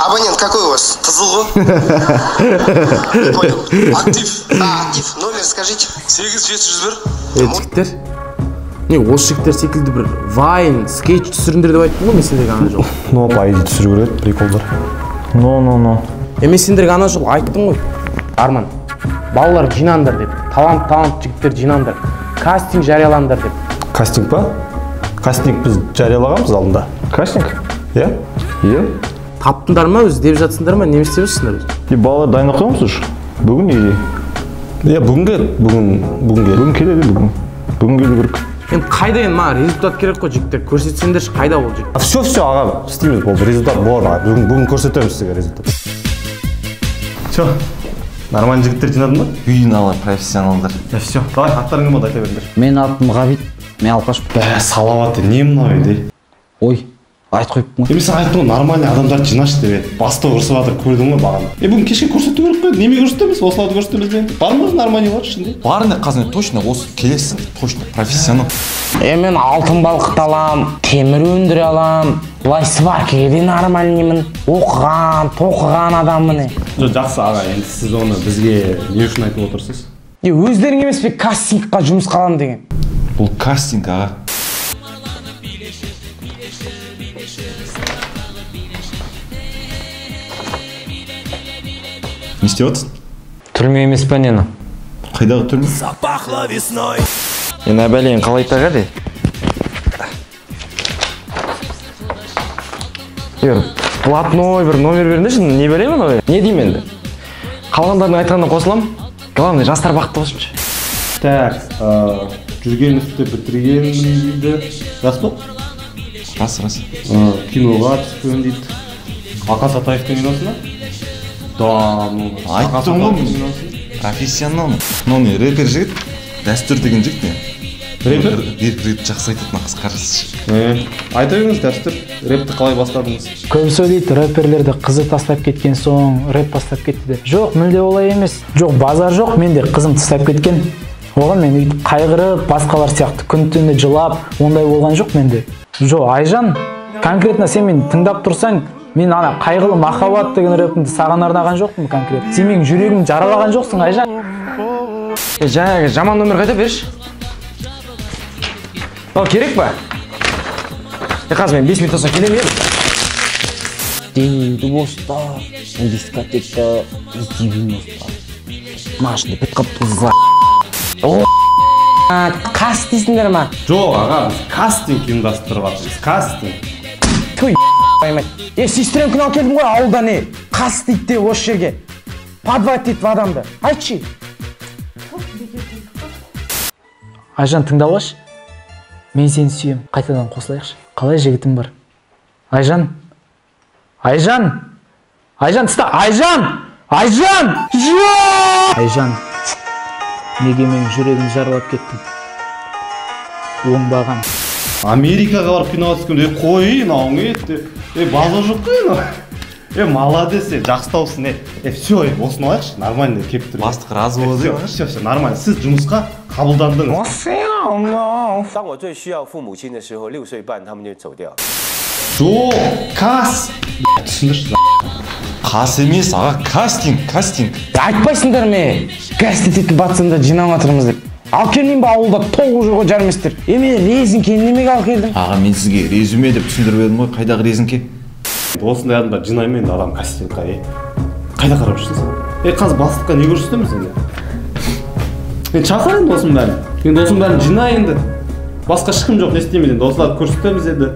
Абонент какой у вас? Қызыл ғой. Не понял. Актив. А, актив. Номер скажите. 8701. Жігіттер, не осы жігіттер секілді бір вайн, скетч түсіріңдер деп айттым ғой мен сендерге ана жолы. Ну, по идее түсіру керек еді, приколдар. Но, но, но. Мен сендерге ана жолы айттым ғой. Арман, балалар жинаңдар деп, талант жігіттер жинаңдар, кастинг жариялаңдар деп. Кастинг па? Кастинг біз жариялағанбыз алдында. Кастинг? Иә? Иә. Таптыңдар ма, іздеп жатсыңдар ма, не істеп жатсыңдар өзі? Е, балалар дайындап қойғанбыз уже. Бүгін или? Иә, бүгінгі, бүгін Бүгін келеді, бүгін. Бүгін келу керек. Енді қайда енді маған результат керек қой жігіттер, көрсетсеңдерші қайда ол жігіт? Все, все, аға, істейміз, болды, результат болады, аға. Бүгін көрсетеміз сізге результат. Все, нормальный жігіттер жинадың ба? Үйін алар профессионалдар. Иә, все, давай, аттарың кім болды, айта беріңдер. Менің атым Ғабит, мен алқашпын. Бә, Салауат, не мынау енді? Ой, айтып қойыппын ғой. Мен саған айттым ғой, нормальный адамдарды жинашы деп еді. Бастық ұрысып жатыр, көрдің ғой бағана. Бүгін кешке көрсету керек қой, неме көрсетеміз, осыларды көрсетеміз бе енді? Бар ма өзі нормальныйлар ішінде? Бар не қазір точно, осы келесің, точно, профессионал. Мен алтын балқыта алам, темір өндіре алам, былай сваркаға де нормальныймын, оқыған, тоқыған адаммын. Жоқ, жақсы аға, енді сіз оны бізге не үшін айтып отырсыз? Өздерің емес пе кастингқа жұмысқа аламын деген? Бұл кастинг, аға. Не істеп отырсың? Түрме емес па нені? Қайдағы түрме? Енді әбәлейін қалай тағады? Егер блатной бір номер беріңдерші, не беремін ой? Не деймін енді? Қалғандардың айтқанына қосыламын. Главное, жастар бақытты болсыншы. Так, Жүргеновті бітіргенмін дейді. Рас па? Рас, рас. Киноға түскен дейді. Ақан Сатаевтың киносына? Да, ну, айттым ғой, профессионал. Мынау не, рэпер жігіт, Дәстүр деген жігіт не? Рэпер? Рэп жақсы айтады, мына қыз қарасшы. Айта беріңіз, Дәстүр, рэпті қалай бастадыңыз? Көбісі ойлайды, рэперлерді қызы тастап кеткен соң рэп бастап кетті деп. Жоқ, мүлде олай емес. Жоқ, базар жоқ, мен де қызым тастап кеткен. Оған мен өйтіп қайғырып, басқалар сияқты күн-түні жылап, ондай болған жоқ менде. Жоқ, Айжан, конкретно сен мені тыңдап тұрсаң, мен ана қайғылы махаббат деген рэпімді саған арнаған жоқпын конкретно. Сен менің жүрегімді жаралаған жоқсың, Айжан. Жаңағы жаман номер қайда берші? Ол керек па? Қазір мен 5 минуттан соң келемін енді. Денеңді боста, дискотека 90-та. Машина бітіп қалыпты. О, қас дейсіңдер ма? Жоқ, аға, біз кастинг ұйымдастырып жатырмыз, кастинг. Той, аймай. Сестренкіні алып келдім ғой ауылда не? Қас дейді де осы жерге. Подвать дейді адамды. Айтшы. Айжан, тыңдап алшы. Мен сені сүйем. Қайтадан қосылайықшы. Қалай жігітім бар? Айжан. Айжан. Айжан, тыста. Айжан! Айжан! Жоқ! Айжан. Неге менің жүрегімді жаралап кеттің? Оңбаған. Америкаға барып киноға түскенде, қой, мынауың ет, базар жоқ қой, мынау. Молодец, жақсы тауыпсың, все, осыны алайықшы, нормально келіп тұр. Бастық разы болды. Все, все, нормально. Сіз жұмысқа қабылдандыңыз. 当我最需要父母亲的时候，6岁半他们就走掉。 Жоқ, кас. Түсіндірші. Қас емес, аға, кастинг, кастинг. Айтпайсыңдар ме? Кастинг етіп батсаңдар жинап жатырмыз деп. Алып келмеймін ба ауылда тоғыз жүр ғой жарместер. Мен резіңкені немеге алып келдім? Аға, мен сізге резюме деп түсіндіріп едім ғой, қайдағы резіңке? Осындай адамдар жинаймын енді адам кастингқа, Қайда қарап жүрсің сен? Қазір бастыққа не көрсетеміз енді? Шақыр енді осының бәрін. Енді осының бәрін жина енді. Басқа ешкім жоқ, не істейміз енді? Осыларды көрсетеміз енді.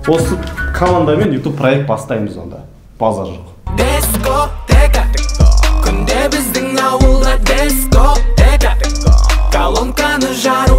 Осы командамен YouTube проект бастаймыз онда. Базар жоқ. Дискотека, күнде біздің ауылда дискотека. Колонканы жару